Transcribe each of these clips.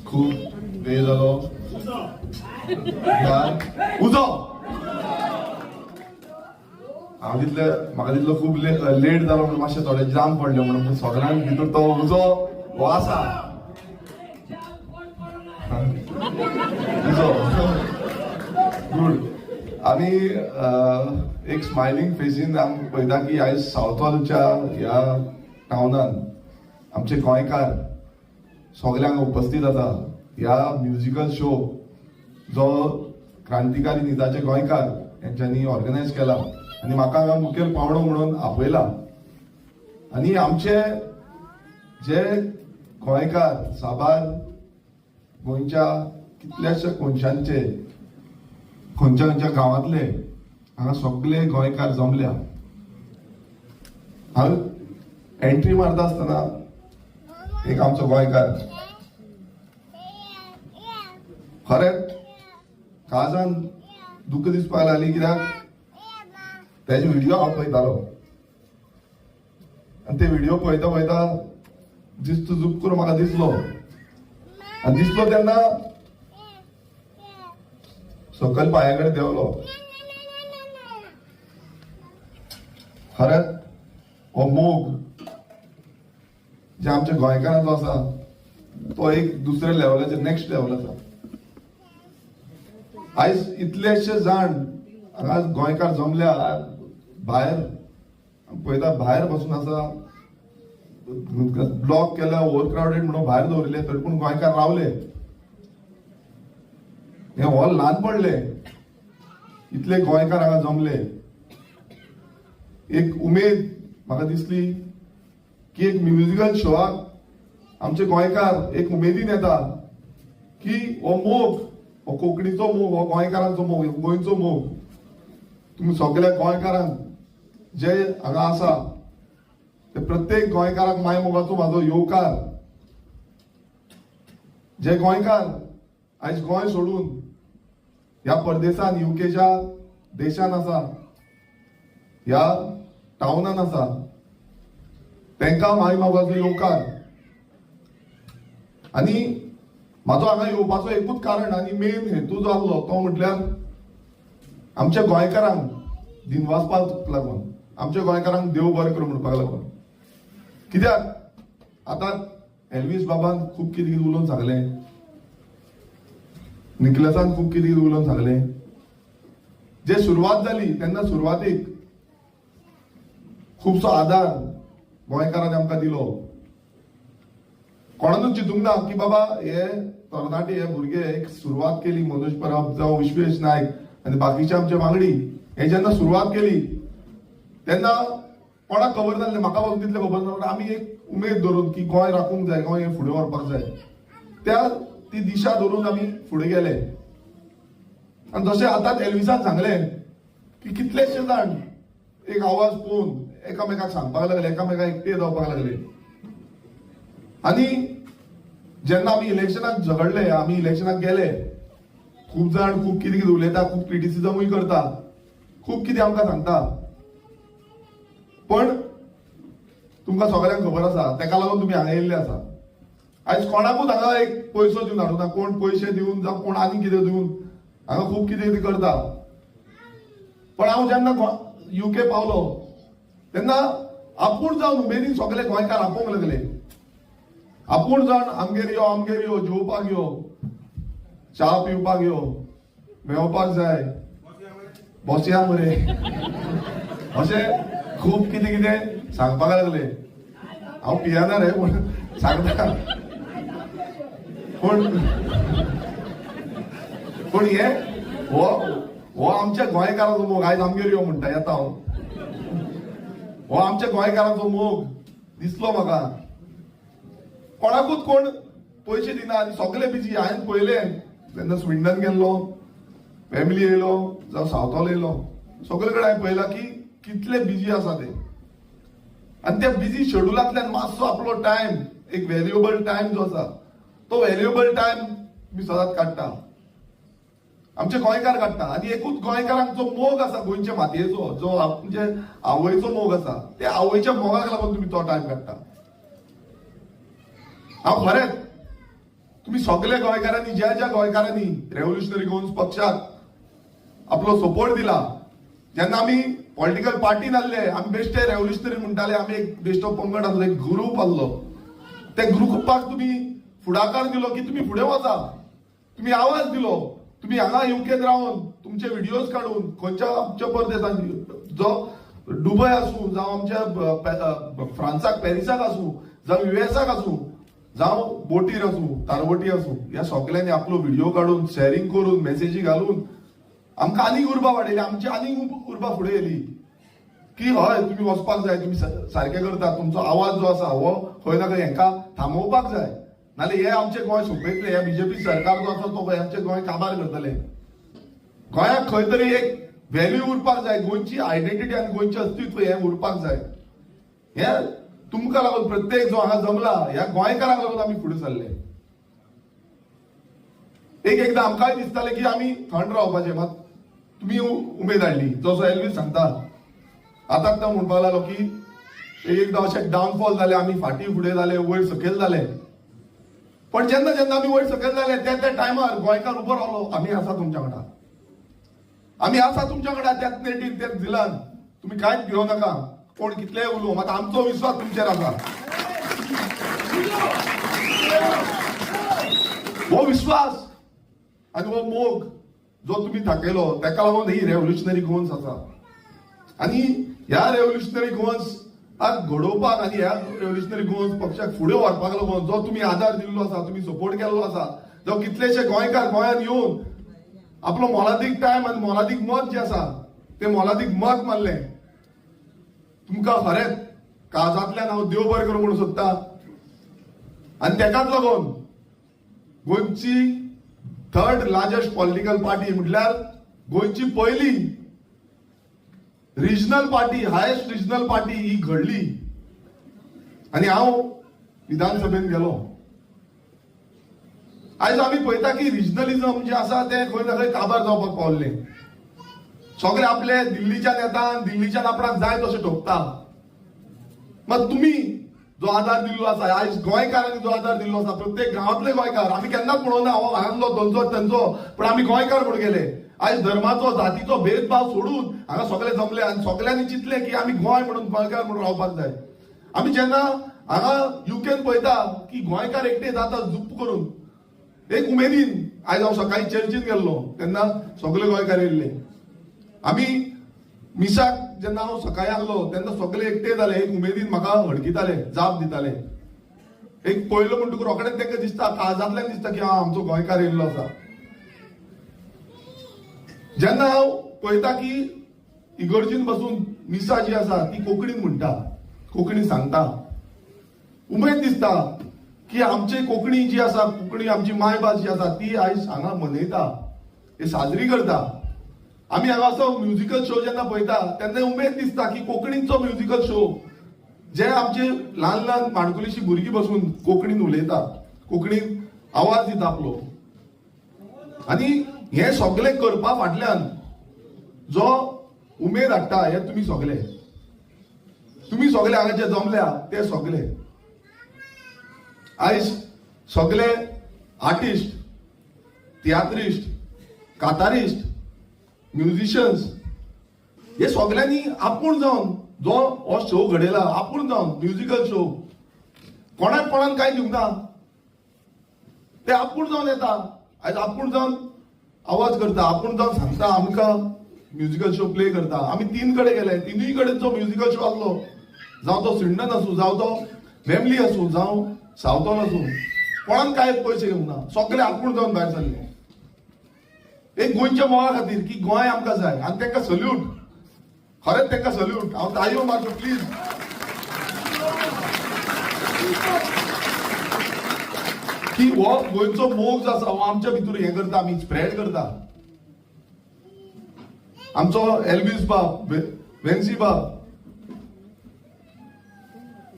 खूप वेळ जालो. उजो हांव तितले म्हाका तितलो खूब लेट जालो म्हणून मातशें थोडे जाम पडले म्हणून सगळ्यांक भितर तो उजो हो आसा उजो. गुड. आमी एक स्मायलिंग फेसीन आमी पळयता की आयज सावथॉलच्या ह्या टावनान आमचे गोंयकार सगळ्यांक उपस्थित आसा ह्या म्युजिकल शो जो क्रांतिकारी निजाचे गोंयकार यांच्यांनी ऑर्गनायज केला आनी म्हाका हांगा मुखेल पावणो म्हणून आपयला. आनी आमचे जे गोंयकार साबार गोंयच्या कितल्याश्या कोनशांचे खंयच्या खंयच्या गांवांतले हांगा सगळे गोंयकार जमल्या. हांव एंट्री मारता आसतना एक आमचो गोंयकार खरेंच काळजान दुःख दिसपाक लागली, कित्याक तेजे व्हिडिओ हांव पळयतालो आनी ते व्हिडिओ पळयता पळयता दिसतो जुप करून म्हाका दिसलो आनी दिसलो तेन्ना सकयल पांया कडेन देंवलो. खरेंच हो मोग जे आमच्या गोंयकारांचो आसा तो एक दुसऱ्या लेवलाचेर, नेक्स्ट लेवलाचो. आयज इतलेशे जाण हांगा गोंयकार जमल्या, भायर पळयता भायर बसून आसा, ब्लॉक केला, ओवर क्रावडेड म्हणून भायर दवरिल्ले, तरी पूण गोंयकार रावले. हे हॉल ल्हान पडले, इतले गोंयकार हांगा जमले. एक उमेद म्हाका दिसली की एक म्युजिकल शोआक आमचे गोंयकार एक उमेदीन येता की हो मोग, हो कोंकणीचो मोग, हो गोंयकारांचो मोग, गोंयचो मोग. तुमी सगळ्या गोंयकारांक जे हांगा आसा ते प्रत्येक गोंयकाराक माय मोगाचो म्हाजो येवकार. जे गोंयकार आयज गोंय सोडून ह्या परदेसान, युकेच्या देशान आसा, ह्या टावनान आसा, तांकां माय मोगाचो येवकार. आनी म्हाजो हांगा येवपाचो एकूच कारण आनी मेन हेतू जो आसलो तो म्हटल्यार आमच्या गोंयकारांक दिनवासपाक लागून, आमच्या गोंयकारांक देव बरें करूं म्हणपाक लागून. कित्याक आतां एल्वीस बाबान खूब कितें कितें उलोवन सांगलें, निकलसान खूब कितें कितें उलोवन सांगलें. जे सुरवात जाली तेन्ना सुरवातीक खुबसो आदार गोंयकारांनी आमकां दिलो. कोणानूच चिंतूंक ना की बाबा हे तरणाटे, हे भुरगे एक सुरवात केली, मनोज परब जावं विश्वेश नायक आनी बाकीचे आमचे वांगडी, हे जेन्ना सुरवात केली तेन्ना कोणाक खबर नासलें, म्हाका पासून तितलें खबर ना. आमी एक उमेद धरून की गोंय राखूंक जाय, गोंय फुडें व्हरपाक जाय, त्या ती दिशा धरून आमी फुडें गेले. आनी जशें आतांच एल्विसान सांगलें की कितलेशे जाण एक आवाज पळोवन एकामेकाक सांगपाक लागले, एकामेकाक एकटे जावपाक लागले. आनी जेन्ना आमी इलेक्शनाक झगडले, आमी इलेक्शनाक गेले, खूब जाण खूब कितें कितें उलयता, खूब क्रिटिसिजमूय करता, खूब कितें आमकां सांगता, पण तुमकां सगळ्यांक खबर आसा तेका लागून तुमी हांगा येयल्ले आसा. आयज कोणाकूच हांगा एक पयसो दिवन हाडूना, कोण पयशे दिवन जावं कोण आनी कितें दिवन हांगा खूब कितें कितें करता. पण हांव जेन्ना युके पावलो तेन्ना आपूण जावन उमेदीन सगळे गोंयकार आपोवंक लागले, आपूण जावन आमगेर यो, आमगेर यो, जेवपाक यो, च्या पिवपाक यो, मेवपाक जाय, बसया मरे, अशें खूब कितें कितें सांगपाक लागले. हांव पियाना रे पूण सांगता, पूण पूण हे हो हो आमच्या गोंयकारांचो मोग. आयज आमगेर यो म्हणटा, येता हांव. हो आमच्या गोंयकारांचो मोग दिसलो म्हाका. कोणाकूच कोण पयशे दिना आनी सगळे बिजी. हांवें पळयलें तेन्ना स्विंडन गेल्लो, फॅमिली येयलो, जावं सावथॉल येयलो, सगळे कडेन हांवें पळयलां की कितले बिजी आसा ते. आनी त्या बिजी शेड्युलांतल्यान मातसो आपलो टायम, एक व्हॅल्युएबल टायम जो आसा तो व्हॅल्युएबल टायम मी सदांच काडटा, आमचे गोंयकार काडटा. आनी एकूच गोंयकारांचो मोग आसा गोंयचे मातयेचो, जो आमचे आवयचो मोग आसा, त्या आवयच्या मोगाक लागून तुमी तो टायम काडटा. हांव खरेंच तुमी सगळे गोंयकारांनी, ज्या ज्या गोंयकारांनी रेव्होल्युशनरी गोवन्स पक्षाक आपलो सपोर्ट दिला, जेन्ना आमी पॉलिटिकल पार्टी नासले, आमी बेश्टे रेव्होल्युशनरी म्हणटाले, आमी एक बेश्टो पंगड आसलो, एक ग्रुप आसलो. त्या ग्रुपाक तुमी फुडाकार दिलो की तुमी फुडें वचा, तुमी आवाज दिलो. तुमी हांगा युकेन रावन तुमचे व्हिडियोज काडून खंयच्या आमच्या परदेसांत, जो दुबय आसूं, जावं आमच्या फ्रांसाक पॅरिसाक आसूं, जावं युएसाक आसूं, जावं बोटीर आसूं, तारवटी आसूं, ह्या सगल्यांनी आपलो व्हिडिओ काडून शेअरिंग करून मेसेजी घालून आमकां आनीक उर्बा वाडयली, आमची आनीक उर्बा फुडें येयली की हय तुमी वचपाक जाय, तुमी सारकें करता, तुमचो आवाज जो आसा हो खंय ना खंय हेंकां थांबोवपाक जाय, नाल्यार हे आमचें गोंय सोंपयतले. हे बीजेपी सरकार जो आसा तो आमचें गोंय काबार करतले. गोंयाक खंय तरी एक व्हॅल्यू उरपाक जाय, गोंयची आयडेंटिटी आनी गोंयचें अस्तित्व हें उरपाक जाय. हें तुमकां लागून, प्रत्येक जो हांगा जमला ह्या गोंयकारांक लागून आमी फुडें सरले. एक एकदां आमकांय दिसतालें की आमी थंड रावपाचें, मात तुमी उमेद हाडली. जसो एल्वीस सांगता, आतां तो म्हणपाक लागलो की एक एकदां अशें डावनफॉल जालें, आमी फाटीं फुडें जाले, वयर सकयल जाले, पण जेन्ना जेन्ना आमी वयर सकयल जाले त्या त्या टायमार गोंयकार उबो रावलो, आमी आसा तुमच्या वांगडा, आमी आसा तुमच्या वांगडा, त्याच नेटीन त्याच झिलान, तुमी कांयच भियो नाका, कोण कितलेय उलोवं, मात आमचो विश्वास तुमचेर आसा. हो विश्वास आनी हो मोग जो तुमी दाखयलो ताका लागून ही रेव्होल्युशनरी गोवन्स आसा. आनी ह्या रेव्होल्युशनरी गोवन्स घडोवपाक आनी ह्या रेव्होल्युशनरी गोवन्स पक्षाक फुडें व्हरपाक लागून जो तुमी आदार दिल्लो आसा, तुमी सपोर्ट केल्लो आसा, जो कितलेशे गोंयकार गोंयांत येवन आपलो मोलादीक टायम आनी मोलादीक मत जें आसा तें मोलादीक मत मारलें, तुमकां खरेंच काळजांतल्यान हांव देव बरें करूं म्हणून सोदता. आनी तेकाच लागून गोंयची थर्ड लार्जस्ट पॉलिटिकल पार्टी म्हटल्यार गोंयची पयली regional party, highest regional party ही घडली आनी हांव विधानसभेन गेलो. आयज आमी पळयता की रिजनलिझम जें आसा तें खंय ना खंय काबार जावपाक पावल्लें. सगळे आपले दिल्लीच्यान येता, दिल्लीच्यान आपणाक जाय तशें ठोकता. मात तुमी जो आदार दिल्लो आसा, आयज गोंयकारांनी जो आदार दिल्लो आसा, प्रत्येक गांवांतले गोंयकार, आमी केन्नाच पळोवना हो हांगलो थंयचो थंयचो, पण आमी गोंयकार म्हणून गेले. आयज धर्माचो जातीचो भेदभाव सोडून हांगा सगळे जमले आनी सगळ्यांनी चिंतलें की आमी गोंय म्हणून, गोंयकार म्हणून रावपाक जाय. आमी जेन्ना हांगा युकेन पळयता की गोंयकार एकटे जाता जुप्प करून एक उमेदीन, आयज हांव सकाळीं चर्चीन गेल्लो तेन्ना सगळे गोंयकार येयल्ले. आमी मिसाक जेन्ना हांव सकाळीं आसलो तेन्ना सगळे एकटे जाले, एक उमेदीन म्हाका हडकिताले, जाप दिताले. एक पळयलो म्हणटकूच रोखडेच तांकां दिसता, काळजांतल्यान दिसता की हा आमचो गोंयकार येयल्लो आसा. जेन्ना हांव पळयता की इगर्जीन बसून मिसा जी आसा ती कोंकणीन म्हणटा, कोंकणी सांगता, उमेद दिसता की आमची कोंकणी जी आसा, कोंकणी आमची मायभास जी आसा ती आयज हांगा मनयता, ती साजरी करता. आमी हांगा असो म्युजिकल शो जेन्ना पळयता तेन्ना उमेद दिसता की कोंकणीचो म्युजिकल शो जे आमचे ल्हान ल्हान माणकुलीशी भुरगीं बसून कोंकणीन उलयता, कोंकणीन आवाज दिता आपलो. आनी हे सगळें करपा फाटल्यान जो उमेद हाडटा हे तुमी सगळे, तुमी सगळे हांगा जे जमल्या ते सगळे आयज सगळे आर्टिस्ट, तियात्रिस्ट, कातारिस्ट, म्युझिशियन्स हे सगळ्यांनी आपूण जावन जो हो शो घडयला, आपूण जावन म्युजिकल शो, कोणाक कोणाक कांय दिवंक ना, ते आपूण जावन येता, आयज आपूण जावन आवाज करता, आपूण जावन सांगता, आमकां म्युजिकल शो प्ले करता. आमी तीन कडेन गेले, तिनूय कडेन जो म्युजिकल शो आसलो, जावं तो सिंडन आसूं, जावं तो वेमली आसूं, जावं सावथॉल आसूं, कोणाक कांय पयशे घेवंक ना, सगळे आपूण जावन भायर सरले एक गोंयच्या मोगा खातीर की गोंय आमकां जाय. आनी तांकां सल्यूट, खरेंच तांकां सल्यूट, हांव ताळयो मारचो प्लीज. की हो गोंयचो मोग जो आसा हो आमच्या भितर हें करता, आमी स्प्रेड करता. आमचो एल्वीस बाब, वेन्सी बाब,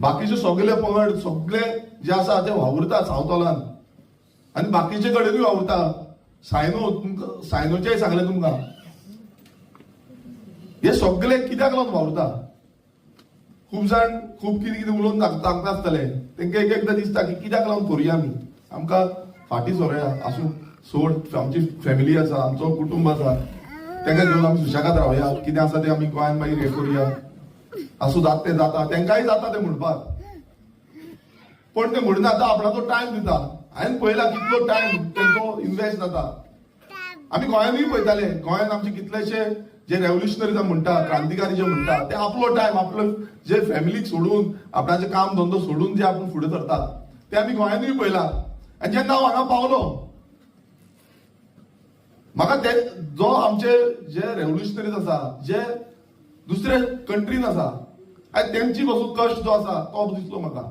बाकीचे सगळे पंगड सगळे जे आसा ते वावुरता सावथॉलान आनी बाकीचे कडेनूय वावुरता. सायनो, तुमकां सायनोचेय सांगलें तुमकां, हे सगळे कित्याक लागून वावुरता? खूब जाण खूब कितें कितें उलोवन सांगता आसतले. तांकां एक एकदां दिसता की कित्याक लागून करुया आमी, आमकां फाटीं सोरुया, आसूं सोड, आमची फॅमिली आसा, आमचो कुटुंब आसा, तांकां घेवन आमी सुशेगाद रावया, कितें आसा तें आमी गोंयान मागीर हें करुया, आसूं जाता तें जाता. तांकांय जाता तें म्हणपाक, पण ते म्हणना. आतां आपणाचो टायम दिता. हांवें पळयला कितलो टायम तेंचो इन्वेस्ट जाता. आमी गोंयानूय पळयताले, गोंयान आमचे कितलेशे जे रेव्होल्युशनरी म्हणटा, क्रांतिकारी जे म्हणटा, ते आपलो टायम, आपलो जे फॅमिलीक सोडून, आपणाचे काम धंदो सोडून जे आपूण फुडें सरतात ते आमी गोंयानूय पळयला. आनी जेन्ना हांव हांगा पावलो, म्हाका ते जो आमचे जे रेव्होल्युशनरीज आसा, जे दुसरे कंट्रीन आसा, आनी तेंची पासून कश्ट जो आसा तो दिसलो म्हाका.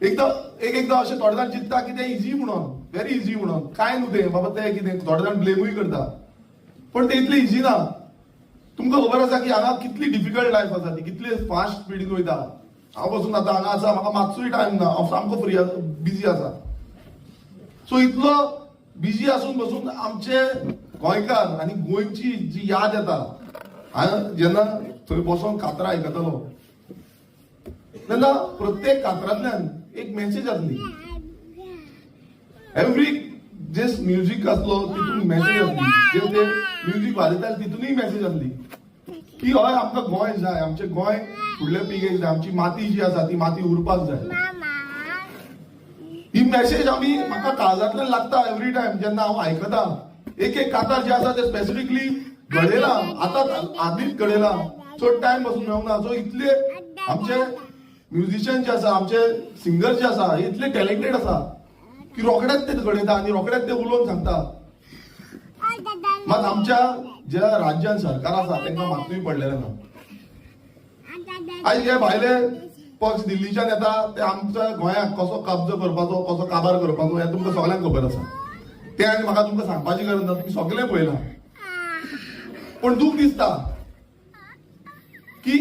एकदां एक एकदां अशें थोडे जाण चिंतता की तें इजी म्हणून, व्हेरी इजी म्हणून, कांय न्हू तें बाबा, तें कितें, थोडे जाण ब्लेमूय करता, पण तें इतलें इजी ना. तुमकां खबर आसा की हांगा कितली डिफिकल्ट लायफ आसा, ती कितली फास्ट स्पिडीन वयता. हांव पसून आतां हांगा आसा, म्हाका मातसूय टायम ना, हांव सामको फ्री बिजी आसा. सो इतलो बिजी आसून बसून आमचे गोंयकार आनी गोंयची जी याद येता, हांव जेन्ना थंय बसोन कातरां आयकतालो तेन्ना प्रत्येक कातरांतल्यान एक मॅसेज आसली. एवरी जे म्युजीक आसलो तितून मॅसेज आसली, जे ते म्युजीक वाजयताले तितूनय मॅसेज आसली की हय आमकां गोंय जाय, आमचें गोंय फुडले पिळगेक जाय, आमची माती जी आसा ती माती उरपाक जाय. ही मॅसेज आमी म्हाका काळजांतल्यान लागता एवरी टायम जेन्ना हांव आयकता. एक एक कातार जे आसा ते स्पेसिफिकली घडयला, आतां आदींच घडयला, चड टायम पसून मेळूंक ना. सो इतले आमचे म्युझिशियन जे आसा, आमचे सिंगर जे आसा, हे इतले टॅलेंटेड आसा की रोखडेच ते घडयता आनी रोखडेच ते उलोवन सांगता. मात आमच्या ज्या राज्यान सरकार आसा तांकां मातूय पडलेलें ना. आयज हे भायले पक्ष दिल्लीच्यान येता, ते आमच्या गोंयाक कसो कब्जो करपाचो, कसो काबार करपाचो हें तुमकां सगळ्यांक खबर आसा. तें आनी म्हाका तुमकां सांगपाची गरज ना, तुमी सगळें पळयलां. पण दूख दिसता की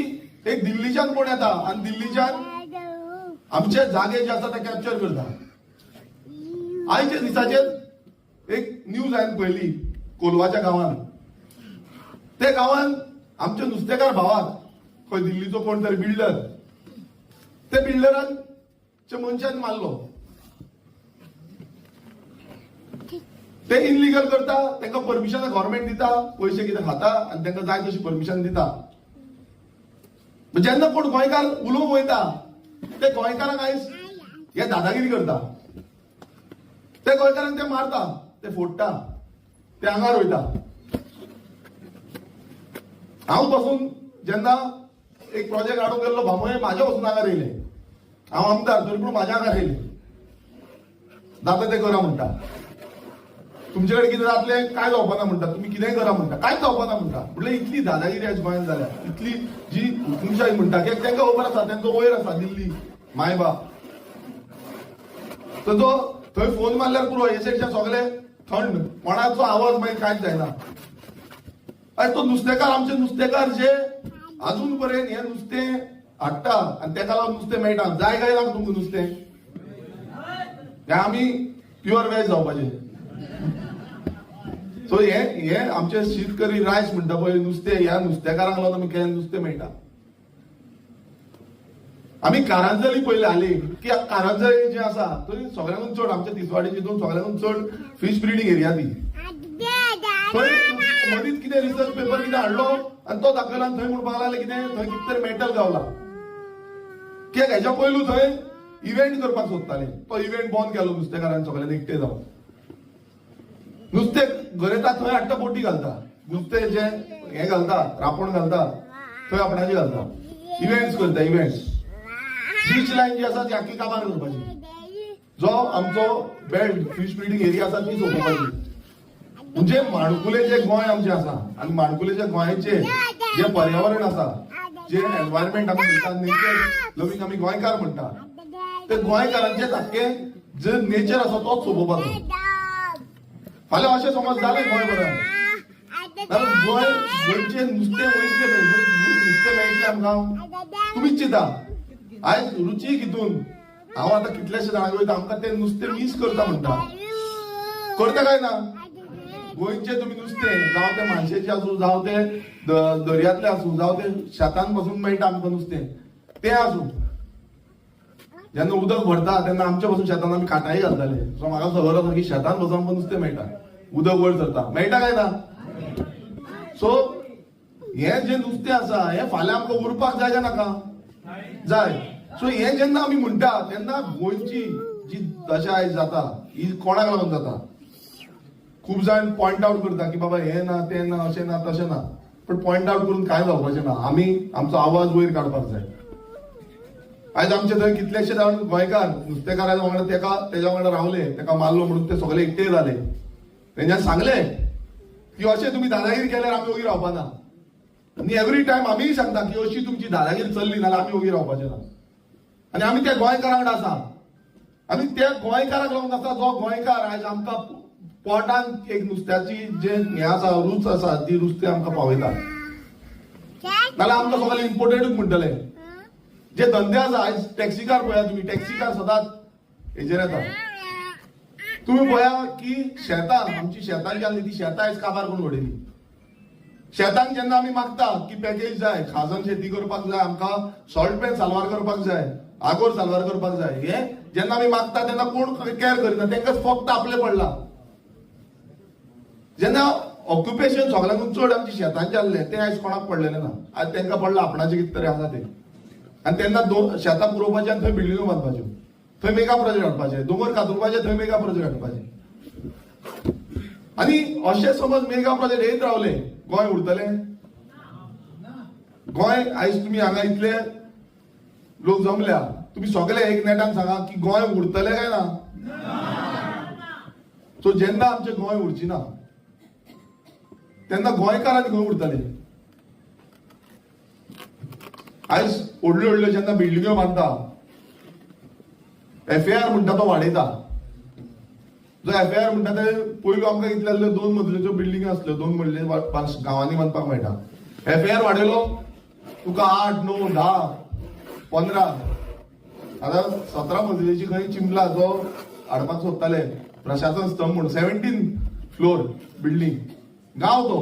एक दिल्लीच्यान कोण येता आनी दिल्लीच्यान आमचे जागे जे आसा ते कॅप्चर करता. आयच्या दिसाचेर एक न्यूज हांवें पळयली कोलवाच्या गांवान. त्या गांवान आमच्या नुस्तेकार भावाक खंय दिल्लीचो कोण तरी बिल्डर, त्या बिल्डरान मनशान मारलो. ते इनलिगल करता, तांकां परमिशन गव्हर्मेंट दिता, पयशे कितें खाता आनी तांकां जाय तशी परमिशन दिता. जेन्ना कोण गोंयकार उलोवंक वयता ते गोंयकारांक आयज हे दादागिरी करता, ते गोंयकारांक ते मारता, ते फोडटा, ते आंगार वयता. हांव पासून जेन्ना एक प्रोजेक्ट हाडूंक गेल्लो भामय, म्हाज्या पासून आंगार येयले. हांव आमदार तरी पूण म्हाज्या आंगार येयले, जाता ते करा म्हणटा, तुमचे कडेन कितें जातलें काय जावपाना म्हणटा, तुमी कितेंय करा म्हणटा, कांयच जावपाना म्हणटा. म्हटल्यार इतली दादागिरी आयज गोंयांत जाल्या, इतली जी हुकुमशाही म्हणटा की तांकां खबर आसा, तांचो वयर आसा दिल्ली मायबाप, तर तो थंय फोन मारल्यार पुरो, हे सायडच्यान सगळे थंड, कोणाचो आवाज मागीर कांयच जायना. आनी तो नुस्तेकार, आमचे नुस्तेकार जे अजून पर्यंत हे नुस्तें हाडटा आनी तेका लागून नुस्तें मेळटा. जाय काय ना तुमकां नुस्तें? हें आमी प्युअर वेज जावपाचें. सो हे हे आमचे शीत करी रायस म्हणटा पळय नुस्तें, ह्या नुस्तेकारांक लागून आमी केन्ना नुस्तें मेळटा. आमी कारांजली पयली हाली की कारांजली जे आसा थंय सगळ्यांकून चड आमच्या तिसवाडी हितून सगळ्यांकून चड फीश ब्रिडींग एरिया ती. थंय मदींच कितें रिसर्च पेपर कितें हाडलो आनी तो दाखयला आनी थंय म्हणपाक लागले कितें थंय कितें तरी मेटल गावला. कित्याक हेच्या पयलू थंय इव्हेंट करपाक सोदताले, तो इव्हेंट बंद केलो नुस्तेकारान सगळ्यांनी एकटे जावन. नुस्तें गरयता थंय हाडटा, बोटी घालता, नुस्तें जे हें घालता, रांपोण घालता थंय आपणाचे घालता, इव्हेंट्स करता. इव्हेंट्स बीच लायन जी आसा ती आख्खी काबार करपाची, जो आमचो बेल्ट फीश ब्रिडींग एरिया आसा ती सोंपोवपाची. म्हणजे माणकुले जे गोंय आमचें आसा आनी माणकुलेच्या गोंयचें जे पर्यावरण आसा, जे एनवायरमेंट आमी म्हणटा, नेचर लवींग आमी गोंयकार म्हणटा, ते गोंयकारांचे सारकें जे नेचर आसा तोच सोंपोवपाचो. फाल्यां अशें समज जालें गोंयभरान जाल्यार गोंय गोंयचें नुस्तें वयतलें खंय? नुस्तें मेळटलें आमकां? तुमीच चिंता. आयज रुचीक हितून हांव आतां कितलेशे जाणांक वयता, आमकां तें नुस्तें मीस करता म्हणटा, करता काय ना? गोंयचें तुमी नुस्तें, जावं तें मानशेचें आसूं, जावं तें दर्यांतलें आसूं, जावं तें शेतान बसून मेळटा आमकां नुस्तें तें आसूं, जेन्ना उदक भरता तेन्ना आमच्या पासून शेतान आमी काटाय घालताले. सो म्हाका खबर आसा की शेतान बसून आमकां नुस्तें मेळटा, उदक वयर सरता, मेळटा काय ना? सो हें जें नुस्तें आसा हें फाल्यां आमकां उरपाक जाय काय नाका? जाय. सो हें जेन्ना आमी म्हणटा तेन्ना गोंयची जी दशा आयज जाता ही कोणाक लागून जाता? खूब जाण पॉयंट आउट करता की बाबा हें ना, तें ना, अशें ना, तशें ना, पण पॉयंट आउट करून कांय जावपाचें ना. आमी आमचो आवाज वयर काडपाक जाय. आयज आमचे थंय कितलेशे जाण गोंयकार नुस्तेकाराच्या वांगडा तेका तेज्या वांगडा रावले, तेका मारलो म्हणून ते सगळे एकटे जाले. तेंच्यान सांगले की अशें तुमी दादागिरी केल्यार आमी ओगी रावपा ना. आनी एवरी टायम आमीय सांगता की अशी तुमची दादागिरी चल्ली नाल्यार आमी ओगी रावपाचे ना. आनी आमी त्या गोंयकारा वांगडा आसा, आमी त्या गोंयकाराक लागून आसा जो गोंयकार आयज आमकां पोटान एक नुस्त्याची जे हें आसा, रूच आसा, ती नुस्तें आमकां पावयता. नाल्यार आमकां सगळे इम्पोर्टेडूच म्हणटले. जे धंदे आसा आयज टॅक्सीकार पळया तुमी, टॅक्सीकार सदांच हेजेर येता. तुमी पळया की शेतां, आमची शेतां जी आसली ती शेतां आयज काबार करून उडयली. शेतांक जेन्ना आमी मागता की पॅकेज जाय, खाजन शेती करपाक जाय, आमकां सॉल्ट पॅन साल्वार करपाक जाय, आगोर साल्वार करपाक जाय, हे जेन्ना आमी मागता तेन्ना कोण कॅर करिना, तांकां फक्त आपलें पडलां. जेन्ना ऑक्युपेशन सगळ्यांकून चड आमच्या शेतांचें आसलें तें आयज कोणाक पडलेलें ना. आयज तांकां पडलां आपणाचें कितें तरी आसा तें. आनी तेन्ना शेतां पुरोवपाचें आनी थंय बिल्डिंगो बांदपाच्यो, थंय मेगा प्रोजेक्ट हाडपाचे, दोंगर कातुरपाचे, थंय मेगा प्रोजेक्ट हाडपाचे. आनी अशें समज मेगा प्रोजेक्ट येत रावले, गोंय उरतलें? गोंय आयज तुमी हांगा इतले लोक जमल्या, तुमी सगळे एक नेटान सांगा की गोंय उरतलें काय ना? सो जेन्ना आमचें गोंय उरची ना तेन्ना गोंयकारांनी खंय उरतले? आयज व्हडल्यो व्हडल्यो जेन्ना बिल्डिंग्यो बांदता, एफएआर म्हणटा तो वाडयता. जो एफएआर म्हणटा ते पयलू आमकां कितले आसल्यो, 2 मजल्याच्यो बिल्डिंग्यो आसल्यो, 2 मजले गांवांनी बांदपाक मेळटा. एफएआर वाडयलो तुका 8, 9, 10, 15, आतां 17 मजल्याची खंय चिंबला जो हाडपाक सोदताले प्रशासन स्तंभ म्हणून 17 फ्लोर बिल्डींग गांव तो.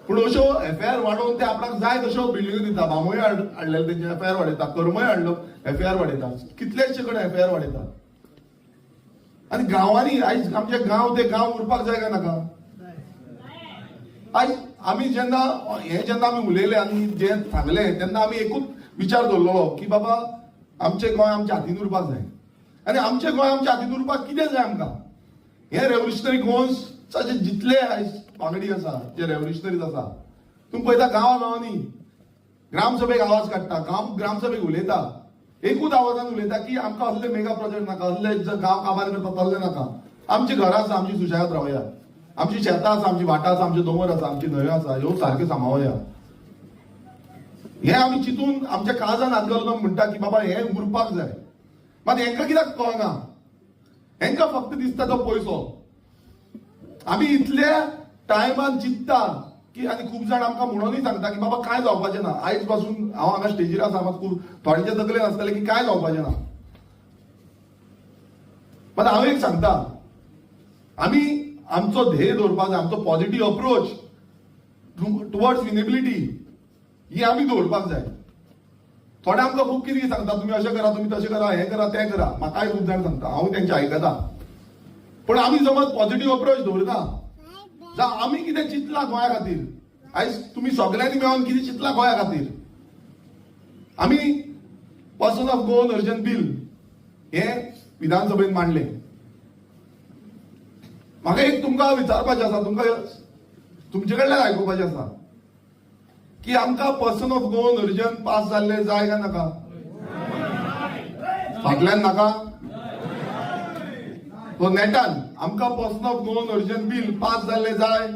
पूण अश्यो एफआयआर वाडोवन ते आपणाक जाय तश्यो बिल्डिंग्यो दिता. बांबोळी हाडलेले तेंचे एफआयआर वाडयता, करमय हाडलो एफआयआर वाडयता, कितलेशे कडेन एफआयआर वाडयता. आनी गांवांनी आयज आमचे गांव ते गांव उरपाक जाय काय नाका? आयज आमी जेन्ना हे जेन्ना आमी उलयले आनी जे सांगले तेन्ना आमी एकूच विचार दवरलेलो की बाबा आमचें गोंय आमच्या हातीन उरपाक जाय. आनी आमचें गोंय आमच्या हातीन उरपाक कितें जाय आमकां? हे रेव्होल्युशनरी गोवन्साचे जितले आयज वांगडी आसा, जे रेव्होल्युशनरीज आसा, तुमी पळयता गांवा गांवांनी ग्रामसभेक आवाज काडटा, ग्रामसभेक उलयता, एकूच आवाजान उलयता की आमकां असले मेगा प्रोजेक्ट नाका, असले गांव काबार करता तसले नाका, आमची घरां आसा, आमची सुशेगाद रावया, आमची शेतां आसा, आमची वाटां आसा, आमचे दोंगर आसा, आमची न्हंयो आसा, ह्यो सारक्यो सांबाळया. हें आमी चिंतून आमच्या काळजान हात घालून आमी म्हणटा की बाबा हें उरपाक जाय. मात हेंकां कित्याक कळना? हेंकां फक्त दिसता तो पयसो. आमी इतल्या टायमान चिंतता की आनी खूब जाण आमकां म्हणूनय सांगता की बाबा कांय जावपाचें ना. आयज पासून हांव हांगा स्टेजीर आसा, मात खूब थोड्यांच्या तकलेन आसतलें की कांय जावपाचें ना. मात हांव एक सांगता, आमी आमचो ध्येय दवरपाक जाय, आमचो पॉझिटीव अप्रोच टुवर्ड्स विनेबिलिटी ही आमी दवरपाक जाय. थोडे आमकां खूब कितें सांगता, तुमी अशें करा, तुमी तशें करा, हें करा, तें करा. म्हाकाय खूब जाण सांगता, हांव तेंचे आयकता. पूण आमी समज पॉझिटीव अप्रोच दवरना जावं आमी कितें चिंतलां गोंया खातीर, आयज तुमी सगळ्यांनी मेळोन कितें चिंतलां गोंया खातीर, आमी person of Goan origin bill हें विधानसभेन मांडलें. म्हाका एक तुमकां विचारपाचें आसा, तुमकां तुमचे कडल्यान आयकुपाचें आसा की आमकां person of Goan origin pass जाल्ले जाय काय नाका? फाटल्यान नाका? तो नेटान आमकां person of Goan origin bill pass जाल्ले जाय.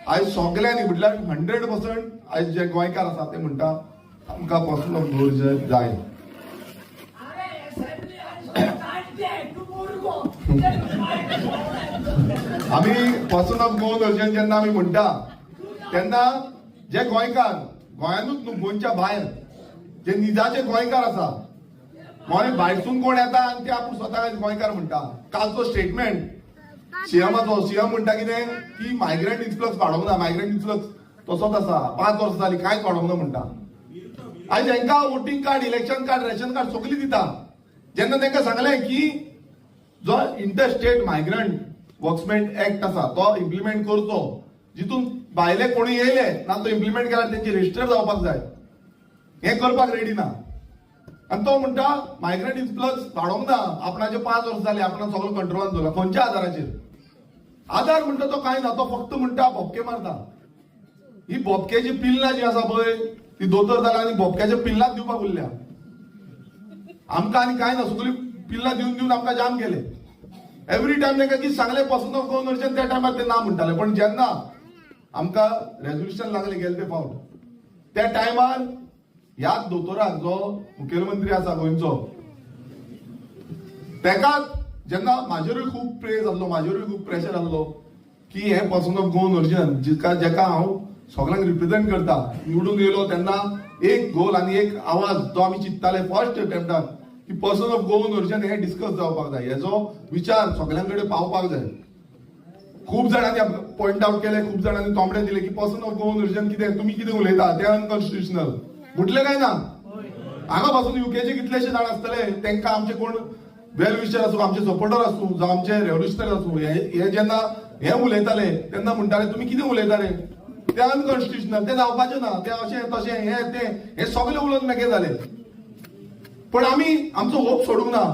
आयज सगल्यांनी म्हटल्यार 100% आयज जे गोंयकार आसा ते म्हणटा आमकां पर्सन ऑफ गोवन ओरिजन जाय. आमी पर्सन ऑफ गोवन ओरिजन जेन्ना आमी म्हणटा तेन्ना जे गोंयकार गोंयानूच न्हू गोंयच्या भायर जे निजाचे गोंयकार आसा, गोंय भायरसून कोण येता आनी ते आपूण स्वता गोंयकार म्हणटा. कालचो स्टेटमेंट सीएमाचो. सीएम म्हणटा कितें की मायग्रंट इन्फ्लक्स वाडोवंक ना, मायग्रंट इन्फ्लक्स तसोच आसा, 5 वर्सां जाली कांयच वाडोवंक ना म्हणटा. आयज हांकां voting card, election card, ration card सगळी दिता. जेन्ना तांकां सांगलें की जो इंटर स्टेट मायग्रंट वर्क्समेंट एक्ट आसा तो इम्प्लिमेंट करचो, जितून भायले कोणी येयले ना तो इम्प्लिमेंट केल्यार तेंचे रजिस्टर जावपाक जाय, हें करपाक रेडी ना. आनी तो म्हणटा मायग्रंट इन्फ्लक्स वाडोवंक ना, आपणाचे 5 वर्सां जाली आपणाक सगळो कंट्रोलान दवरला. खंयच्या आधाराचेर? आधार म्हणटा तो कांय ना, तो फक्त म्हणटा भोपके मारता. ही भोपक्याची पिल्लां जी आसा पळय ती दोतोर जाला आनी भोपक्याच्या पिल्लांच दिवपाक उरल्या आमकां, आनी कांय ना. सगळीं पिल्लां दिवन दिवन आमकां जाम केले. एवरी टायम तांकां कितें सांगलें पर्सन ऑफ गोवन ओरिजन त्या टायमार ते ना म्हणटाले. पण जेन्ना आमकां रेजोल्युशन लागलें गेले ते फावट त्या टायमार ह्याच दोतोराक जो मुखेलमंत्री आसा गोंयचो तेका जेन्ना म्हाजेरूय खूब प्रेज आसलो, म्हाजेरूय खूब प्रेशर आसलो की हें पर्सन ऑफ गोवन ओरिजन जिका जेका हांव सगळ्यांक रिप्रेझेंट करता निवडून येयलो तेन्ना एक गोल आनी एक आवाज जो आमी चिंत्ताले फर्स्ट अटेम्प्टाक की पर्सन ऑफ गोवन ओरिजन हें डिस्कस जावपाक जाय, हेजो विचार सगळ्यां कडेन पावपाक जाय. खूब जाणांनी पॉयंट आवट केले, खूब जाणांनी तोमडे दिले की पर्सन ऑफ गोवन ओरिजन कितें, तुमी कितें उलयता तें अनकॉन्स्टिट्युशनल म्हटलें काय ना. हांगा पासून युकेचे कितलेशे जाण आसतले तांकां आमचे कोण वेल विशर आसूं, आमचे सपोर्टर आसूं, जावं आमचे रेव्होल्युशनरी आसूं, हे जेन्ना हे उलयताले तेन्ना म्हणटाले तुमी कितें उलयता रे, ते अनकॉन्स्टिट्युशनल, ते जावपाचें ना, ते अशें तशें हें तें हे सगळे उलोवन मेकळे जाले. पण आमी आमचो होप सोडूंक ना,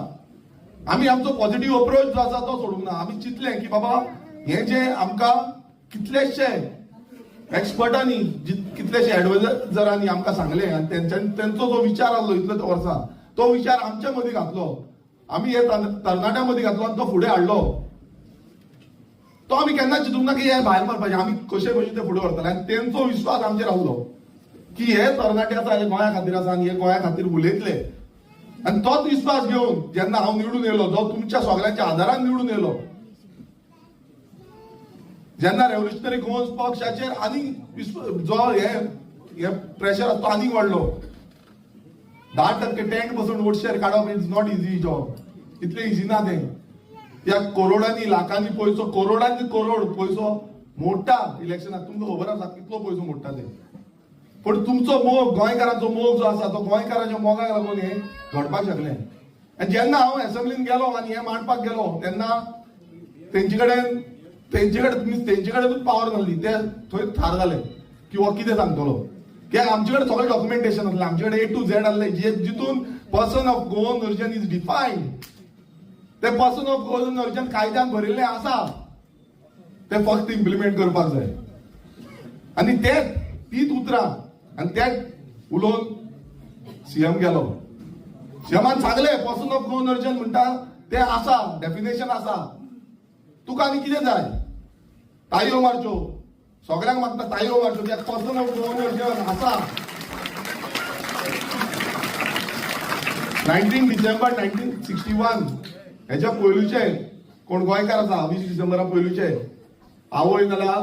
आमी आमचो पॉझिटिव्ह अप्रोच जो आसा तो सोडूंक ना. आमी चिंतलें की बाबा हें जें आमकां कितलेशे एक्सपर्टांनी कितलेशे एडवायजरांनी आमकां सांगलें आनी तेंचो जो विचार आसलो इतले वर्सां तो विचार आमच्या मदीं घातलो, आमी हे तरणाट्यां मदीं घातलो आनी तो फुडें हाडलो. तो आमी केन्ना चिंतूंक ना की हे भायर मारपाचें, आमी कशे भशेन ते फुडें व्हरतले. आनी तेंचो विश्वास आमचेर आसलो की हे तरणाटे आसा हे गोंया खातीर आसा आनी हे गोंया खातीर उलयतले. आनी तोच विश्वास घेवन जेन्ना हांव निवडून येयलो, जो तुमच्या सगळ्यांच्या आदारान निवडून येयलो, जेन्ना रेव्होल्युशनरी गोवन्स पक्षाचेर आनी जो हे प्रेशर आसा तो आनीक वाडलो. 10% 10% वोट शेअर काडप is not easy job, इतलें इजी ना तें. त्या करोडांनी लाखांनी पयसो, करोडांनी करोड पयसो मोडटा इलेक्शनाक, तुमकां खबर आसा कितलो पयसो मोडटा ते. पूण तुमचो मोग, गोंयकारांचो मोग जो आसा तो गोंयकारांच्या मोगाक लागून हें घडपाक शकलें. आनी जेन्ना हांव एसेंब्लीन गेलो आनी हें मांडपाक गेलो तेन्ना तेंचे कडेन तेंचे कडेन मिन्स तेंचे कडेनूच पावर नासली, ते थंय थार जाले की हो कितें सांगतलो. कित्याक आमचे कडेन सगळें डॉक्युमेंटेशन आसलें, आमचे कडेन ए टू झेड आसलें, जितून person of Goan origin is defined. ते पर्सन ऑफ गोवन ओरिजन कायद्यान बरयल्लें आसा, ते फक्त इम्प्लिमेंट करपाक जाय. आनी ते तीच उतरां आनी तेच उलोवन सीएम गेलो. सीएमान सांगलें पर्सन ऑफ गोवन ओरिजन म्हणटा ते आसा, डेफिनेशन आसा, तुका आनी कितें जाय, ताळयो मारच्यो, सगळ्यांक मागता ताळयो मारच्यो, कित्याक पर्सन ऑफ गोवन ओरिजन आसा. 19 डिसेंबर 1961 हेच्या पयलूचे कोण गोंयकार आसा, 20 डिसेंबरा पयलूचे आवय नाल्यार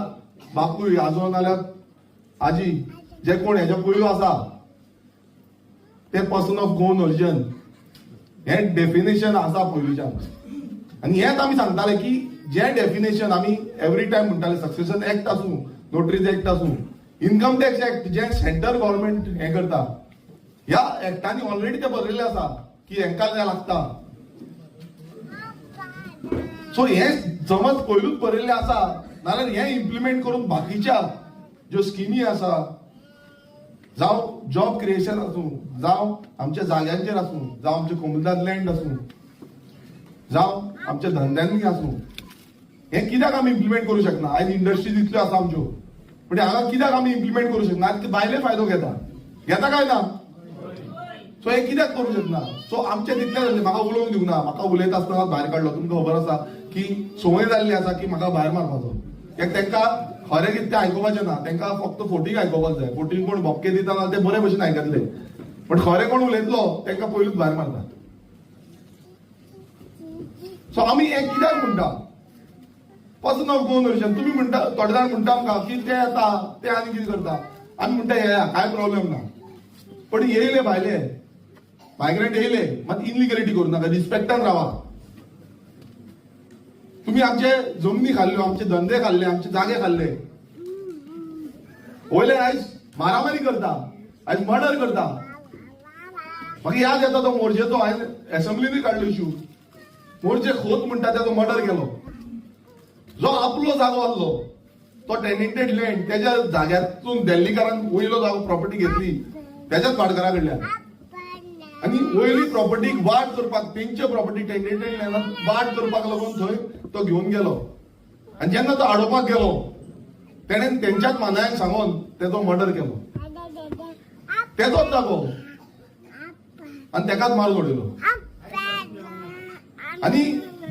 बापूय, आजो नाल्यार आजी, जे कोण हेच्या पयलू आसा ते पर्सन ऑफ गोवन ओरिजन हें डेफिनेशन आसा पयलूच्यान. आनी हेंच आमी सांगताले की जे डेफिनेशन आमी एवरी टायम म्हणटाले, सक्सेशन एक्ट आसूं, नोटरीज एक्ट आसूं, इन्कम टॅक्स एक्ट जे सेंट्रल गव्हर्मेंट हें करता, ह्या एक्टांनी ऑलरेडी ते बरयल्लें आसा की हेंकां तें लागता. सो हें समज पयलूच बरयल्लें आसा नाल्यार हें इम्प्लिमेंट करून बाकीच्या ज्यो स्किमी आसा, जावं जॉब क्रिएशन आसूं, जावं आमच्या जाग्यांचेर आसूं, जावं आमचे कोमुनिदाद लँड आसूं, जावं आमच्या धंद्यांनी आसूं, हें कित्याक आमी इम्प्लिमेंट करूं शकना? आयज इंडस्ट्रीज इतल्यो आसा आमच्यो, पूण हांगा कित्याक आमी इम्प्लिमेंट करूं शकना? आयज भायले फायदो घेता, घेता काय ना? सो हें कित्याक करूं शकना? सो आमचें तितलें जालें, म्हाका उलोवंक दिवंक ना, म्हाका उलयता आसतना भायर काडलो. तुमकां खबर आसा की संवय जाल्ली आसा की म्हाका भायर मारपाचो, कित्याक तांकां खरें कितें तें आयकुपाचें ना, तांकां फक्त फोटीक आयकुपाक जाय. फोटीक कोण भपके दिता जाल्यार ते बरे भशेन आयकतले, पण खरें कोण उलयतलो तांकां पयलूच भायर मारता. सो आमी हें कित्याक म्हणटा पर्सन ऑफ गोवन ओरिजन? तुमी म्हणटा, थोडे जाण म्हणटा आमकां की ते येता ते आनी कितें करता, आमी म्हणटा येया, कांय प्रॉब्लेम ना, पण येयले भायले मायग्रंट येयले मात इनलिगलिटी करूं नाका, रिस्पेक्टान रावा. तुमी तुम्ही आमचे जमनी खाल्ल्यो, आमचे धंदे खाल्ले, आमचे जागे खाल्ले. वयल्यान आयज मारामारी करता, आयज मर्डर करता. म्हाका याद येता तो मोर्जेचो, हांवें एसेंब्लीनूय काडलो इशू. मोर्जे खोत म्हणटा तेजो मर्डर केलो. जो आपलो जागो आसलो तो टेनेंटेड लँड, तेज्या जाग्यातून दिल्लीकारान वयलो जागो प्रॉपर्टी घेतली तेज्याच भाटकारा कडल्यान, आनी वयली प्रॉपर्टीक वाड करपाक, तेंचे प्रॉपर्टी टेनेंटेड लँडात वाड करपाक लागून थंय तो घेवन गेलो. आनी जेन्ना तो आडोवपाक गेलो, तेणेन तेंच्याच मानायांक सांगून तेजो मर्डर केलो. तेजोच जागो आनी तेकाच मारून उडयलो. आनी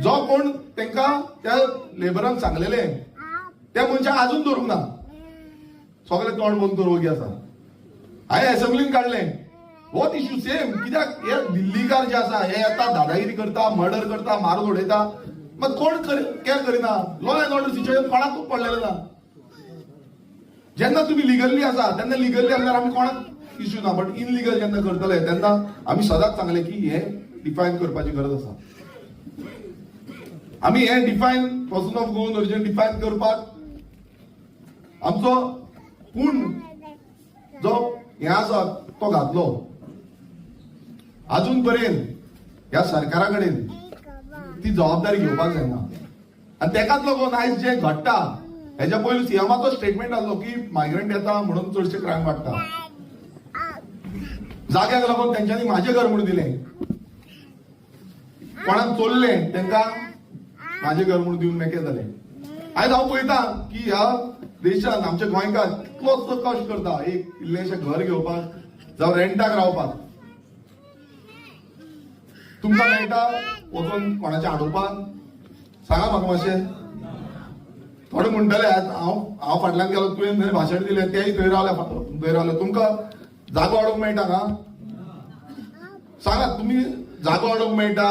जो कोण तेंका त्या लेबरांक सांगलेले, त्या मनशाक अजून धरूंक ना. सगळे तोंड बंद करून वगी आसा. हांवें एसेंब्लीन काडलें होच इश्यू सेम. कित्याक हे दिल्लीकार जे आसा, हे येता, दादागिरी करता, मर्डर करता, मारून उडयता, मात कोण केअर करिना. लॉ अँड ऑर्डर सिच्युएशन कोणाकूच पडलेलें ना. जेन्ना तुमी लिगल्ली आसा तेन्ना लिगल्ली आसल्यार आमी कोणाक इश्यू ना, बट इनलिगल जेन्ना करतले तेन्ना आमी सदांच सांगलें की हे डिफायन करपाची गरज आसा. आमी हे define person of Goan origin define करपाक आमचो पूण जो हे आसा तो घातलो. अजून पर्यंत ह्या सरकारा कडेन ती जबाबदारी घेवपाक जायना. आनी तेकाच लागून आयज जे घडटा, हेच्या पयलीं सीएमाचो स्टेटमेंट आसलो की मायग्रंट येता म्हणून चडशे क्रायम वाडटा. जाग्याक लागून तेंच्यांनी माझे घर म्हणून दिलें. कोणाक चोरलें तेंका माझे घर म्हणून दिवन मेकळे जाले. आयज हांव पळयता की ह्या देशान आमचे गोंयकार कितलोसो कश्ट करता एक इल्लेशें घर घेवपाक जावं रेंटाक रावपाक. तुमकां मेळटा वचून कोणाचें हाडोवपाक? सांगा म्हाका मातशें. थोडे म्हणटले, आज हांव फाटल्यान गेलो, तुवें थंय भाशण दिलें, तेय थंय रावले, थंय रावले. तुमकां जागो हाडूंक मेळटा का? सांगात, तुमी जागो हाडूंक मेळटा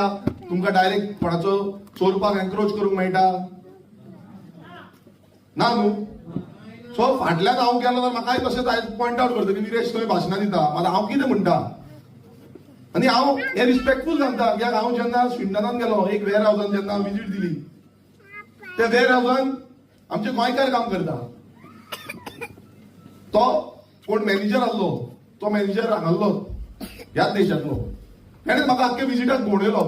तुमकां? डायरेक्ट कोणाचो चोरपाक एनक्रोच करूंक मेळटा? ना न्हू? सो फाटल्यान हांव गेलो जाल्यार म्हाकाय तशेंच आयज पॉयंट आवट करता की निरेश थंय भाशणां दिता. मात हांव कितें म्हणटा आनी हांव हे रिस्पेक्टफूल सांगता, कित्याक हांव जेन्ना स्विंडनान गेलो, एक वेअर हावसान जेन्ना विजीट दिली, त्या वेअर हावसान आमचे गोंयकार काम करता. तो कोण मॅनेजर आसलो, तो मॅनेजर हांगासलो, ह्याच देशांतलो. तेणें म्हाका आख्खे विजिटाक भोंवडयलो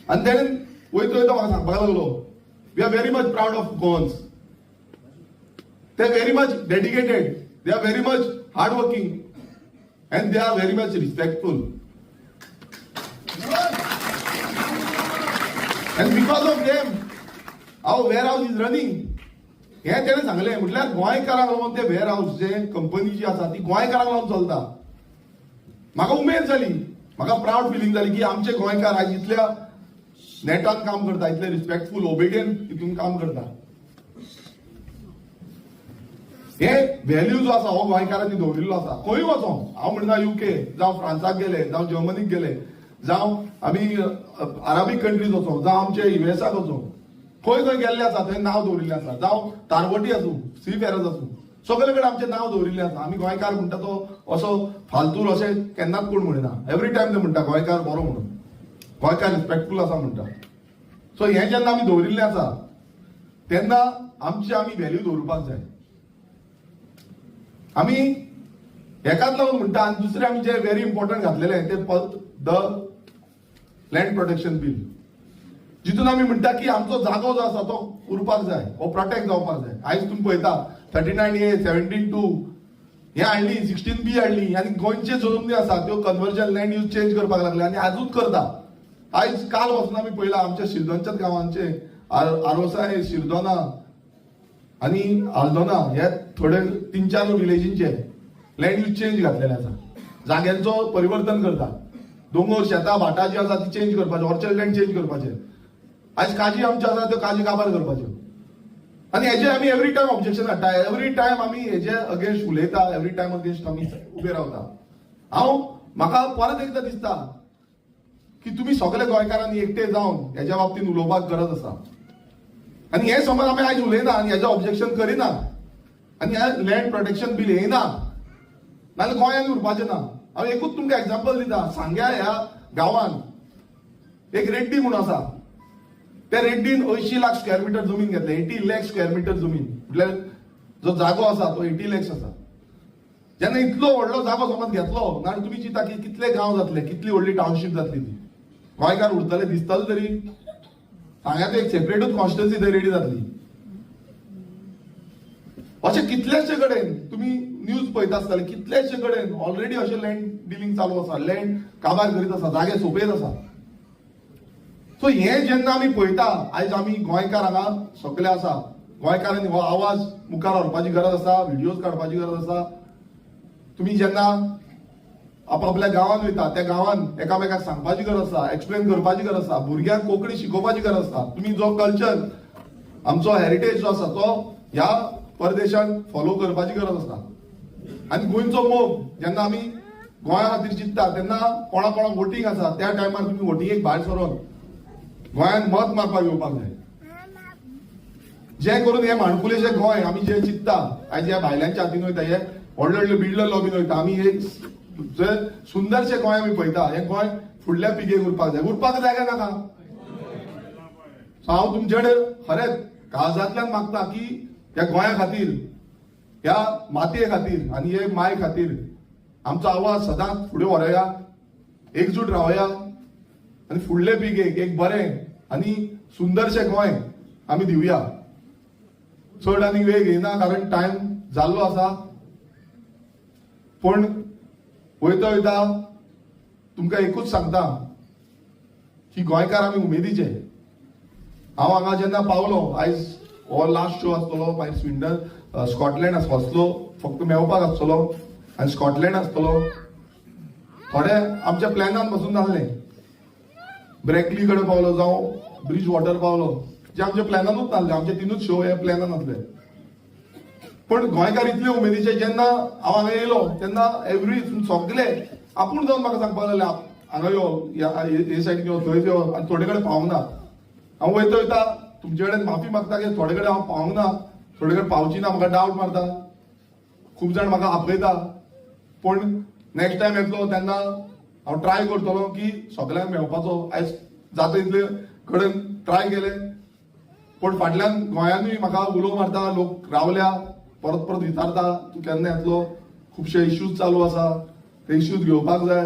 आनी तेणें वयता वयता म्हाका सांगपाक लागलो, "We are very much proud of Goans. They are very much dedicated, they are very much hard working and they are very much respectful. And because of them our warehouse is running." हे तेणें सांगलें. म्हटल्यार गोंयकारांक लागून ते wear हावस जे company जी आसा ती गोंयकारांक लागून चलता. म्हाका उमेद जाली, म्हाका प्रावड फिलींग जाली की आमचे गोंयकार आयज इतल्या नेटान काम करता, इतले रिस्पेक्टफूल, ओबिडियंट हितून काम करता. हे व्हॅल्यू जो आसा हो गोंयकारांनी दवरिल्लो आसा. खंय वचों, हांव म्हणना युके जावं फ्रांसाक गेले, जावं जर्मनीक गेले, जावं आमी अराबीक कंट्रीज वचों, जावं आमचे युएसाक वचों, खंय खंय गेल्ले आसा थंय नांव दवरिल्लें आसा. जावं तारवटी आसूं, सी फेरस आसूं, सगळे कडेन आमचें नांव दवरिल्लें आसा. आमी गोंयकार म्हणटा तो असो फालतूर अशें केन्नाच कोण म्हणिना. एवरी टायम ते म्हणटा गोंयकार बरो म्हणून, गोंयकार रिस्पेक्टफूल आसा म्हणटा. सो हें जेन्ना आमी दवरिल्लें आसा तेन्ना आमची आमी व्हॅल्यू दवरुपाक जाय. आमी हेकाच लागून म्हणटा. आनी दुसरें आमी जे व्हेरी इम्पॉर्टंट घातलेलें ते the land protection bill, जितून आमी म्हणटा की आमचो जागो जो आसा तो उरपाक जाय, हो प्रोटेक्ट जावपाक जाय. आयज तुमी पळयता, 39A, 17(2) हे हाडली, 16B हाडली आनी गोंयचे जमनी आसा त्यो कन्वर्जन, लँड यूज चेंज करपाक लागले आनी आजूच करता. आयज काल वचून आमी पळयला, आमच्या शिरदोनच्याच गांवांचे आरोसाय, शिरदोना आनी आल्दोना हे थोडे तीन चार विलेजींचे लँड यूज चेंज घातलेले आसा. जाग्यांचो परिवर्तन करता. दोंगर, शेतां, भाटां जी आसा ती चेंज करपाची, ऑर्चर्ड लँड चेंज करपाचे. आयज काजी आमच्यो आसा त्यो काजी काबार करपाच्यो. आनी हेजे आमी एवरी टायम ऑब्जेक्शन हाडटा, एवरी टायम आमी हेजे अगेन्स्ट उलयता, एवरी टायम अगेन्स्ट आमी उबे रावता. हांव म्हाका परत एकदां दिसता की तुमी सगळे गोंयकारांनी एकटे जावन हेज्या बाबतींत उलोवपाक गरज आसा. आनी हे समज आमी आयज उलयना आनी हेजें ऑब्जेक्शन करिना आनी हे लँड प्रोटेक्शन बील येयना नाजाल्यार गोंयांत उरपाचें ना. हांव एकूच तुमकां एग्जाम्पल दिता. सांग्या ह्या गांवान एक रेड्डी म्हणून आसा. त्या रेड्डीन 80 लाख स्क्वेअर मिटर जमीन घेतले. 80 लॅक स्क्वेअर मिटर जमीन म्हटल्यार जो जागो आसा तो 80 लॅक्स आसा. जेन्ना इतलो व्हडलो जागो समज घेतलो नाल्यार तुमी चिंता की कितले गांव जातले, कितली व्हडली टावनशीप जातली ती. गोंयकार उरतले दिसतले तरी सांग्यात एक सेपरेटूच कॉन्स्टिट्युन्सी थंय रेडी जातली. अशे कितलेशे कडेन तुमी न्यूज पळयता आसतले, कितलेशे कडेन ऑलरेडी अशें लँड डिलिंग चालू आसा, लँड काबार करीत आसा, जागे सोंपयत आसा. सो हे जेन्ना आमी पळयता, आयज आमी गोंयकार हांगा सगळे आसा, गोंयकारांनी हो आवाज मुखार व्हरपाची गरज आसा, व्हिडियोज काडपाची गरज आसा. तुमी जेन्ना आपापल्या गांवांत वयता, त्या गांवांत एकामेकाक सांगपाची गरज आसा, एक्सप्लेन करपाची गरज आसा, भुरग्यांक कोंकणी शिकोवपाची गरज आसा. तुमी जो कल्चर, आमचो हेरिटेज जो आसा तो ह्या परदेशान फॉलो करपाची गरज आसा. आनी गोंयचो मोग जेन्ना आमी गोंया खातीर चिंत्ता तेन्ना कोणा कोणाक वोटींग आसा त्या टायमार तुमी वोटिंगेक भायर सरोन गोंयांत मत मारपाक येवपाक जाय, जे करून हे माणकुलेशे गोंय आमी जे चिंत्ता, आयज ह्या भायल्यांच्या हातीन वयता, हे व्हडले व्हडले बिल्डर लॉबीन वयता, आमी हे जे सुंदरशें गोंय आमी पळयता, हें गोंय फुडल्या पिळगेक उरपाक जाय. उरपाक जाय काय नाका? सो हांव तुमचे कडेन खरेंच काळजांतल्यान मागता की ह्या गोंया खातीर, ह्या मातये खातीर आनी हे माय खातीर आमचो आवाज सदांच फुडें व्हरोया, एकजूट रावया आनी फुडले पिळगेक एक बरें आनी सुंदरशें गोंय आमी दिवया. चड आनी वेळ घेयना कारण टायम जाल्लो आसा. पूण वयता वयता तुमकां एकूच सांगता की गोंयकार आमी उमेदीचे. हांव हांगा जेन्ना पावलो, आयज हो लास्ट शो आसतलो, मागीर स्विंडन, स्कॉटलँड आसलो, फक्त मेवपाक आसतलो आनी स्कॉटलँड आसतलो. थोडे आमच्या प्लॅनान बसून नासले. ब्रॅकली कडेन पावलो जावं ब्रिज वॉटर पावलो, जे आमच्या प्लॅनानूच नासले. आमचे तिनूच शो हे प्लॅनान आसले. पण गोंयकार इतले उमेदीचे, जेन्ना हांव हांगा येयलो तेन्ना एवरी सगळे आपूण जावन म्हाका सांगपाक लागले, हांगा यो, हे सायडीन यो, थंय यो. आनी थोडे कडेन पावूंक ना. हांव वयता वयता तुमचे कडेन माफी मागता की थोडे कडेन हांव पावूंक ना, थोडे कडेन पावची ना. म्हाका डावट मारता, खूब जाण म्हाका आपयता. पूण नेक्स्ट टायम येतलो तेन्ना हांव ट्राय करतलो की सगल्यांक मेळपाचो. आयज जाता इतले कडेन ट्राय केले, पूण फाटल्यान गोंयानूय म्हाका उलो मारता लोक, रावल्या, परत परत विचारता तूं केन्ना येतलो. खुबशे इश्यूज चालू आसा, ते इश्यूज घेवपाक जाय.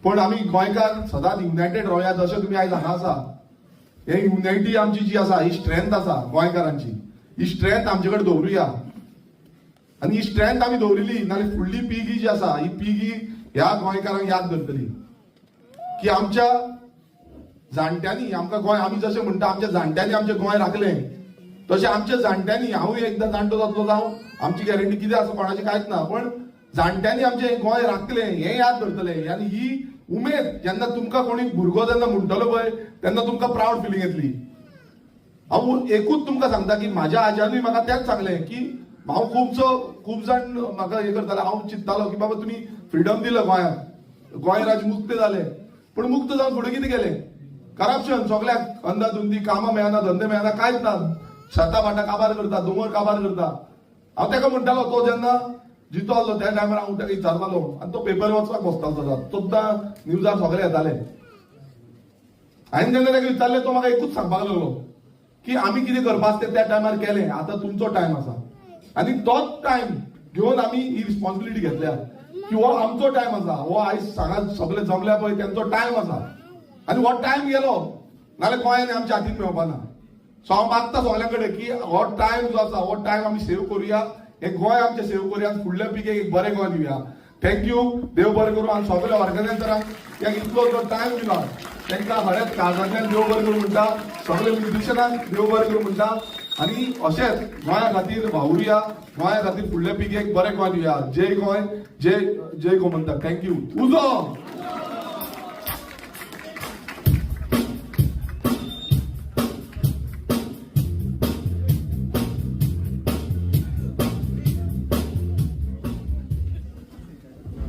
पूण आमी गोंयकार सदांच युनायटेड रावया. जशें तुमी आयज हांगा आसा, हे युनायटी आमची जी आसा ही स्ट्रेंथ आसा गोंयकारांची. ही स्ट्रेंथ आमचे कडेन दवरुया आनी ही स्ट्रेंथ आमी दवरिली नाल्यार फुडली पिळगी जी आसा ही पिळगी ह्या गोंयकारांक याद करतली की आमच्या जाणट्यांनी आमकां गोंय, आमी जशें म्हणटा आमच्या जाणट्यांनी आमचें गोंय राखलें, तशें आमच्या जाणट्यांनी, हांवूय एकदां जाणटो जातलो जावं, आमची गॅरंटी कितें आसा कोणाची कांयच ना, पण जाणट्यांनी आमचें गोंय राखलें हें याद करतले. आनी ही उमेद जेन्ना तुमकां कोणी भुरगो जेन्ना म्हणटलो पळय तेन्ना तुमकां प्रावड फिलींग येतली. हांव एकूच तुमकां सांगता की म्हाज्या आज्यानूय म्हाका तेंच सांगलें की हांव खुबसो, खूब जाण म्हाका हें करताले. हांव चिंत्तालो की बाबा तुमी फ्रिडम दिलो गोंयांत, गोंय राज्य मुक्त जालें, पूण मुक्त जावन फुडें कितें केलें? करप्शन सगळ्याक, अंदाधुंदी, कामां मेळना, धंदे मेळना, कांयच ना. शेतां भाटां काबार करता, दोंगर काबार करता. हांव ताका म्हणटालो, तो जेन्ना जितो आसलो त्या टायमार हांव ताका विचारतालो आनी तो पेपर वाचपाक बसतालो सदांच, सुद्दां न्यूजार सगळे येताले. हांवें जेन्ना ताका विचारलें, तो म्हाका एकूच सांगपाक लागलो की आमी कितें करपा तें त्या टायमार केलें, आतां तुमचो टायम आसा. आनी तोच टायम घेवन आमी ही रिस्पॉन्सिबिलिटी घेतल्या की हो आमचो टायम आसा. हो आयज हांगा सगळे जमल्या पळय तेंचो टायम आसा आनी हो टायम गेलो नाल्यार गोंयान आमच्या हातीन मेळपा ना. सो हांव मागता सगळ्यां कडेन की हो टायम जो आसा हो टायम आमी सेव करुया, हे गोंय आमचें सेव करुया आनी फुडल्या पिळगेक एक बरें गोंय दिवया. Thank you, देव बरें करूं. आनी सगळ्या ऑर्गनायझरांक ह्या इतलो जो टायम दिला तांकां खरेंच काळजांतल्यान देव बरें करूं म्हणटा. सगळे म्युझिशनांक देव बरें करूं म्हणटा. आनी अशेंच गोंया खातीर वावुरुया, गोंया खातीर फुडल्या पिळगेक बरें गोंय दिवया. जय गोंय, जय जय गोमंतक. Thank you. उजो.